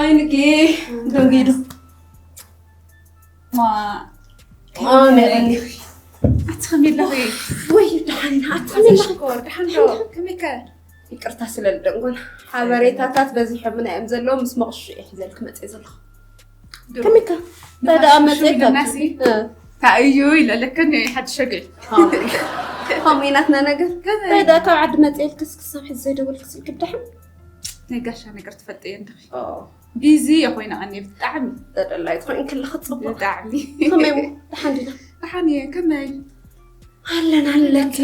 ኣይንጌ ደንጊዱ ማ ኣሜን። ኣቲ ከመይ ኣለኺ? ወይ ደሓን ኣቲ ከመይ ኣለኺ? ሽኮር ደሓን ዶ? ከመይ ከ? ይቅርታ ስለ ልደንጎና ሓበሬታታት በዚሖምና እዮም ዘለዉ። ምስ መቕሹ እየ ሒዘልክ መፅእ ዘለኹ። ከመይ ከ? ደኣ ንፋስ መፅእ ሽው ኢለናሲ። ታእዩ ኢለ ለከን ሓድሽ ሸገይ። ከምኡ ኢናትና ነገር ከመይ? እንታይ ደኣ ካብ ዓዲ መፅእ ኢልክስ ክሳብ ሕዚ ዘይደወልክ ስልክ ብዳሕም ናይ ጋሻ ነገር ትፈልጥ እየ እንድኺ። ቢዚ እየ ኮይነ ቀኒ ብጣዕሚ ተደላይ ትኮይን ክልክ ፅቡቅ ብጣዕሚ ከመይ እሞ ደሓን ዲና ደሓን እየ። ከመይ ኣለን ኣለኪ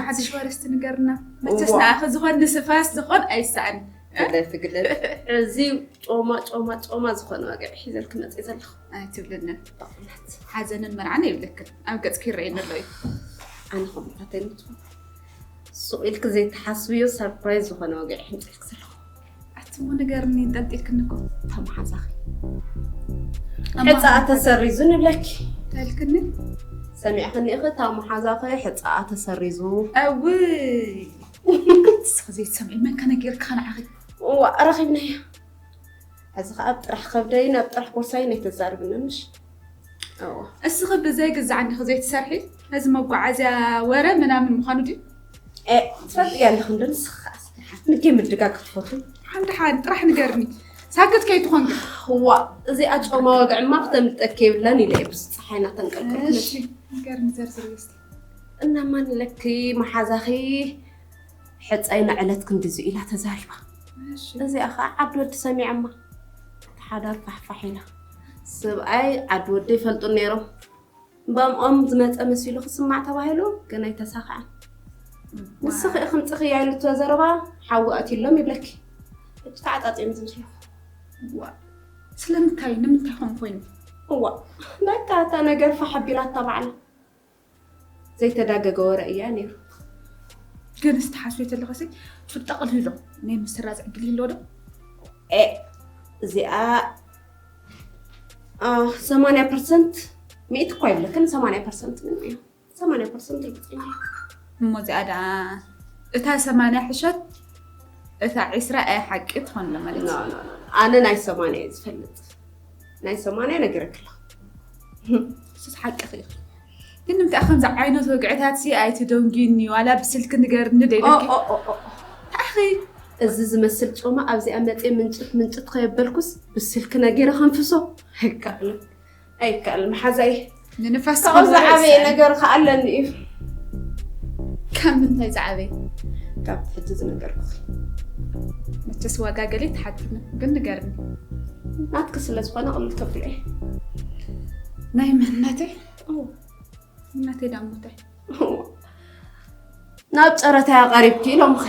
ሓድሽ ወረስቲ ንገርና። መቸስ እዋ። ንኣኸ ዝኾን ንስፋስ ዝኾን ኣይሰኣን። ግደፊ ግደፊ እዚ ጮማ ጮማ ጮማ ዝኾነ ወግዒ ሒዘልክ መፅእ ዘለኹ ኣይትብልንን። በእውነት ሓዘንን መርዓን የብለክን። ኣብ ገፅኪ ይረኣየኒ ኣሎ እዩ። ኣነ ከምኡታት ኣይነትኹ ሱቕ ኢልክ ዘይተሓስብዮ ሰርፕራይዝ ዝኾነ ወግዒ ሕምፅልክ ዘለኹ ኣቲ እሞ ንገርኒ እንጠልጢልክኒ እኮ። እታ መሓዛኺ ሕፃኣ ተሰሪዙ ንብለኪ ተልክኒ ሰሚዕክኒ ኢኺ እታ መሓዛኺ ሕፃኣ ተሰሪዙ እውይ እስኺ ዘይትሰምዒ መን ከነጊርካ ንዓኺ እዋ ረኺብናያ ሕዚ ከዓ ኣብ ጥራሕ ከብደይን ኣብ ጥራሕ ቦርሳይን ኣይተዛርብኒ ምሽ እዋ እስኺ ብዘይ ግዛዕ እንዲኺ ዘይትሰርሒ ነዚ መጓዓዝያ ወረ ምናምን ምዃኑ ድዩ ትፈልጥያ ኣለኹ እንዶ ንስኺ ከዓ ንጌ ምድጋግ ክትፈቱ ሓንቲ ሓን ጥራሕ ንገርኒ ሳክት ከይትኾን ግን እዋ እዚኣ ጮማ ወግዕማ ክተምልጠኪ የብላን ኢለ እየ ብስ ፀሓይና ተንቀልቀል እሺ ንገርኒ ዘርዝር እስቲ እናማ ንለኪ መሓዛኺ ሕፀይ ንዕለት ክንድዚ ኢላ ተዛሪባ እሺ እዚኣ ከዓ ዓዲ ወዲ ሰሚዐማ እቲ ሓዳር ፋሕፋሕ ኢላ ሰብኣይ ዓዲ ወዲ ይፈልጡ ነይሮም በምኦም ዝመፀ መሲሉ ክስማዕ ተባሂሉ ግን ኣይተሳኽዐን ንስኺ ኢኺ ምፅኽያ ኢሉ እቶ ዘረባ ሓዊ ኣትዩሎም ይብለኪ እቲ ተዓፃፂዮም ዝምስልኹ ዋ ስለምንታይ ንምንታይ ኾን ኮይኑ እዋ በቃ እታ ነገር ፋሕ ኣቢላታ ባዕላ ዘይተዳገገ ወረ እያ ነይሩ ግን እስቲ ሓስቤ ተለኸሲ ፍጠቕል ይሎ ናይ ምስራዝ ዕድል ይሎ ዶ ኤ እዚኣ ሰማንያ ፐርሰንት ሚእቲ እኳ ይብለክን ሰማንያ ፐርሰንት ግን እያ ሰማንያ ፐርሰንት ርግፀኛ እሞ እዚኣ ደኣ እታ ሰማንያ ሕሸት እታ ዒስራ ኣይ ሓቂ ትኾንለ ማለት እዩ ኣነ ናይ ሰማንያ እየ ዝፈልጥ ናይ ሰማንያ ነጊረክላ እሱስ ሓቂ ኺ ግን ንምንታይ ከምዚ ዓይነት ወግዕታት ሲ ኣይትደንጊኒ ዋላ ብስልኪ ንገርኒ ደይደኪ ኣኺ እዚ ዝመስል ጮማ ኣብዚኣ መፅየ ምንጭት ምንጭት ከየበልኩስ ብስልኪ ነጊረ ከንፍሶ ኣይከኣልን ኣይከኣልን መሓዛይ ንንፋስ ካብኡ ዝዓበየ ነገር ከኣለኒ እዩ ካብ ምንታይ ዝዓበየ ካብ ሕጂ ዝነገርኩ መቸስ ዋጋ ገለ ትሓትኒ ግን ንገርኒ ናትኪ ስለ ዝኾነ ቅልል ተብሎ እየ ናይ መንነተይ መንነተይ ዳሞታይ ናብ ጨረታ ቀሪብኪ ኢሎምኺ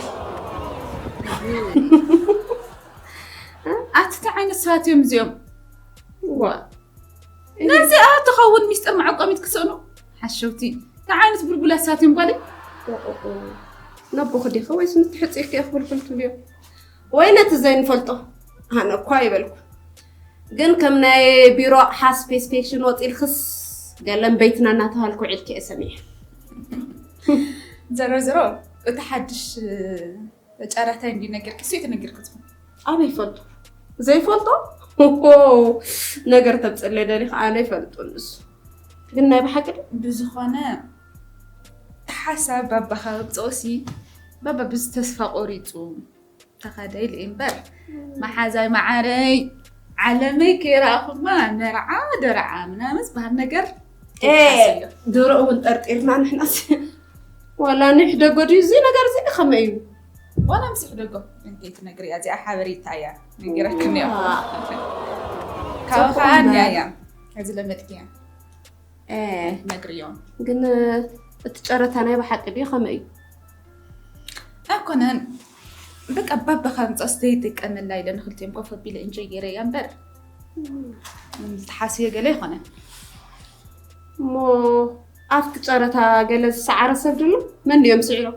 ኣቲ እንታይ ዓይነት ሰባት እዮም እዚኦም ዋ ነዚኣ ትኸውን ሚስጥር መዐቆሚት ክስእኑ ሓሸውቲ እንታይ ዓይነት ብልቡላት ሰባት እዮም ጓለይ ነቦኹ ዲኺ ወይስ ምትሕፅኢኪ እየ ክብልኩም ትብልዮ ወይ ነቲ ዘይንፈልጦ ኣነ እኳ ይበልኩ ግን ከም ናይ ቢሮ ሓ ስፔስፔክሽን ወፂልክስ ገለን በይትና እናተባሃልኩ ውዒልኪ እየ ሰሚዐ ዘሮ ዘሮ እቲ ሓድሽ ጨረታ እንዲ ነገር ክሱ የተነገርኩት ኣበይ ይፈልጦ ዘይፈልጦ ነገር ተብፅለ ደሊካ ኣነ ይፈልጡ ንሱ ግን ናይ ብሓቂ ዶ ብዝኾነ ሓሳብ ባባኻ ብፀወሲ ባባ ብዝተስፋ ቆሪፁ ተኸደ ኢለ እምበር መሓዛይ መዓረይ ዓለመይ ከይረኣኹማ መርዓ ደርዓ ምናምን ዝበሃል ነገር ድሮ እውን ጠርጢርና ንሕናስ ዋላ ንሕደጎ ድዩ እዚ ነገር እዚ ከመይ እዩ ዋላ ምስ ሕደጎ እንከይ ትነግርያ እዚኣ ሓበሬታ እያ ነጊረክኒ እያ ካብኡ ከዓ እያ እያ ከዚ ለመድክያ ነግርዮም ግን እቲ ጨረታ ናይ ብሓቂ ድዩ ከመይ እዩ ኣይኮነን በቃ ባባኻ ምፃስ ዘይጥቀመላ ኢለ ንክልቲኦም ኮፍ ኣቢለ እንጆይ ገይረ እያ እምበር ዝትሓስዮ ገለ ኣይኮነን እሞ ኣብቲ ጨረታ ገለ ዝሰዓረ ሰብ ድሎ መን ድዮም ስዒሮም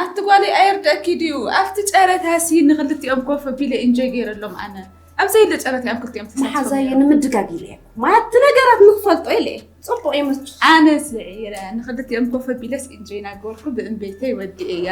ኣቲ ጓለይ ኣይርደእኪ ድዩ ኣብቲ ጨረታ ሲ ንክልቲኦም ኮፍ ኣቢለ እንጆይ ገይረሎም ኣነ ኣብ ዘይለ ጨረታ እዮም ክልቲኦም ተሳትፎም መሓዛየ ንምድጋግ ኢለ እየ ማቲ ነገራት ንክፈልጦ ኢለ እየ ፅቡቅ ይመስል ኣነ ስዒረ ንክልቲኦም ኮፍ ኣቢለስ እንጆይ ናገርኩ ብእምቤተይ ወዲእያ